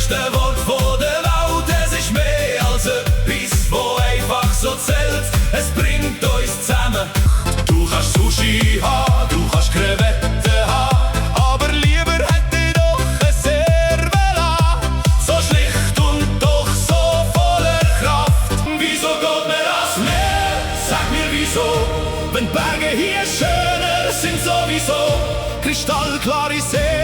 schönste Wort von der Welt. Es ist mehr als etwas, wo einfach so zählt. Es bringt uns zusammen. Du kannst Sushi haben, du kannst Krevetten haben, aber lieber hätte ich doch ein Cervela. So schlicht und doch so voller Kraft. Wieso geht mir das Meer? Sag mir wieso, wenn Berge hier schöner sind sowieso. Kristallklare See